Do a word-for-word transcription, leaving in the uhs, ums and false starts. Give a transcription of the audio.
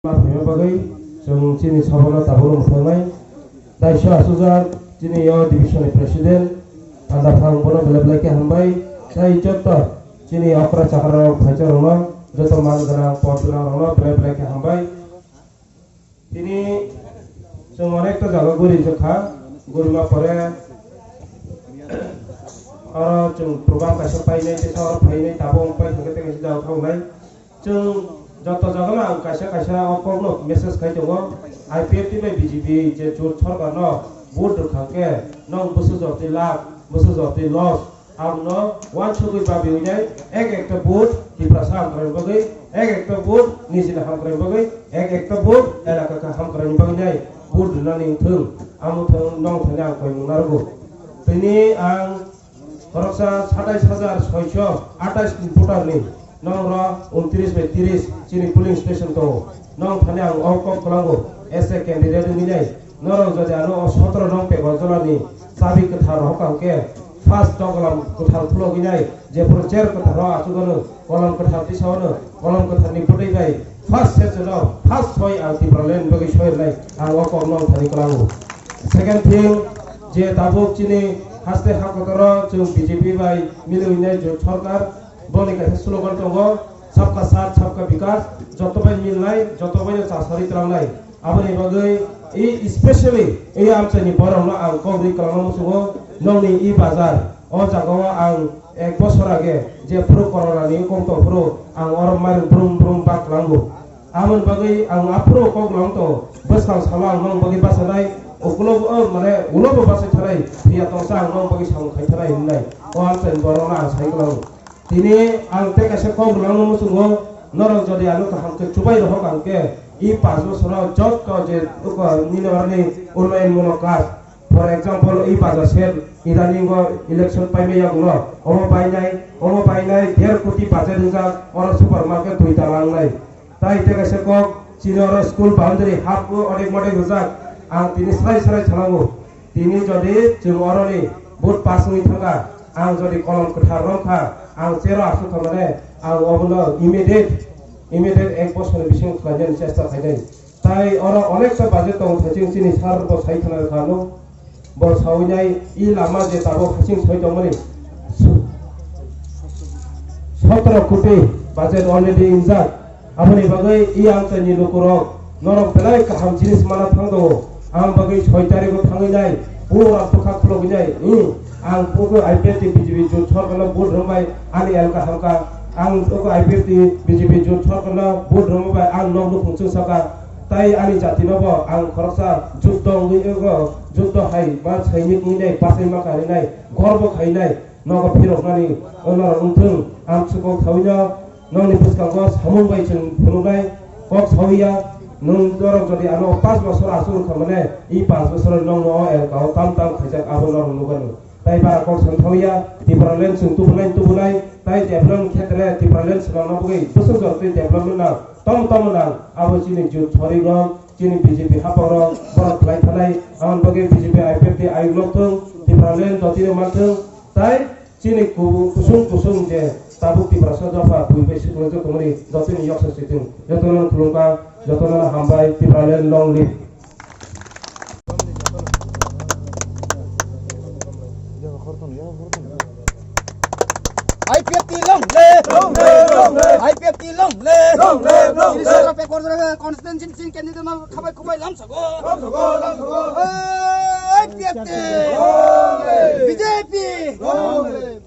Ma phaima bagwi chwng chini sabano tabukno mwthangwi. Tei sua sujak chini yo division ni president, panda phang bono belai belai khe hambai. Tei joto chini okra chakra rok phaisa rokno, joto man gwnang, pod gwnang rokno belai belai khe hambai. Tini chwng onek ta jaga guri jokha, gurima pore oro chwng program kaisa painai, tei oro phainai, tabuk pai thangkhe tei kaisa jaga thangnai. Chwng joto jagano ang kaisa kaisa o kokno message khai tongo, I P F T bai B J P je jot sorkarno vote rwkha khe nwng bwswk jotwi lab, bwswk jotwi loss, abono uansugwi babi wngnai, ek ekta vote Tiprasa hamkraini bagwi, ek ekta vote nijini hamkraini bagwi, ek ekta vote elaka kha hamkraini bagwi nai vote rwnani wngthung, amo thung nong thani ang koimung narwgo. Tini ang Khoroksa satais hajar soiso atais ni voter ni nong ro untris bai tris chini polling station tongo. Nong thani ang o kok kwlango, as a candidate wngwi nai. Norok jodi ano o sotro nong pego jora ni chabi kwthar rohor kha hwnkhe first o kolam kwthar khulogwi nai, jephuru chair kwthar o achugano kolam kwthar tisao no kolam kwthar ni bwtwi bai first session o first soi ang Tipraland bagwi soi rwnai ang o kok nong thani kwlango. Second thing, je tabuk chini haste hakotoro chwng B J P bai milwi nai jot sorkar, boni kaisa slogan tongo, "Sabka saath, sabka vikas," joto bai milnai, joto bai no chasari twlangnai. Aboni bagwi i specially i amchaini borokno ang kok ri kwlangma muchungo, nongni i bazar o jagao ang ek bosor age je phuru corona ni kok tong phuru ang oro mairum brum brum bak kwlango. Aboni bagwi ang aphuru kok lang to, bwskang salo ang nong bagwi bachanai, ukulobo, o, mane, ulobo bachai thanai, phiya tongsa ang nong bagwi samung khai thanai hwnwi nai. O amchaini borokno ang sai kwlango. Tini ang tei kaisa kok rwlangno muchungo, norok jodi ano kaham khe chubai rohor kha hwnkhe, i panch bosoro jotto je uko nini oroni unnoyonmulok kaj, for example, i bazar shed, idani ngo election paimaya guno, omo bainai, omo bainai, der koti budget wngjak, oro supermarket duita langnai. Tai tei kaisa kok, chini oro school boundary hap o onek monek rijak. Ang tini srai srai salango. Tini jodi chwng oroni vote pass wngwi thangkha, ang jodi kolom kwthar romkha, ang chero aswk kha mane, ang obono immediate, immediate ek bosorni bisingo khlainani chesta khainai. Tai oro onekta budget tongo, thaiching chini sir bo sai khna rwkha ano. Bo sawi nai, i lama je tabuk hasing soi tongmani sotro koti budget already injak. Aboni bagwi i amchaini lukurok norok belai kaham jinis mana thang tongo. Ang bagwi soi tarikgo thangwi nai, pura bwkha khulogwi nai. Hmm, ang bugo I P F T B J P jot sorkarno vote rwmai ani elka hamkha. Ang bugo I P F T B J P jot sorkarno vote rwmai ang nok nukhung chwngsakha. Tai ani jatinobo ang khoroksa juddo wngwi ego, juddo hai ba sainik wngwi nai, bachai ma karinai, gorbo khainai, nogo phiroknani norok wngthung. Amsukok thawino nokni bwskango samung bai chwng phunuknai kok sawiya. Nwng norok jodi ano panch bosor aswk wngkha mane, i panch bosor nokno o elkao tam tam khaijak abo norok nukgano. Tai bara kok song thangya, Tipraland chwng tubunai tubunai, tai development khetre Tipraland swnamna bagwi bwswk jora twi development nang, tamo tamo nang, abo chini jut sorirok, chini B J P haphang rok, borok khlai thanai, aboni bagwi B J P I P F T ayuk nok thung, Tipraland dotino man thung, tai chini ku-, kusung kusung je tabuk Tiprasa dopha bui bai swkang jotoni yoksa switwng, jotono khulumkha, jotono hambai, Tipraland long live. I P F T long live! Long live, long live! I P F T long live! Long live, long live! Sri Sri Pekwar Jora constituency ni candidate no khabai khubai lamsago. Lamsago, lamsago! I P F T! Long live! B J P! Long live!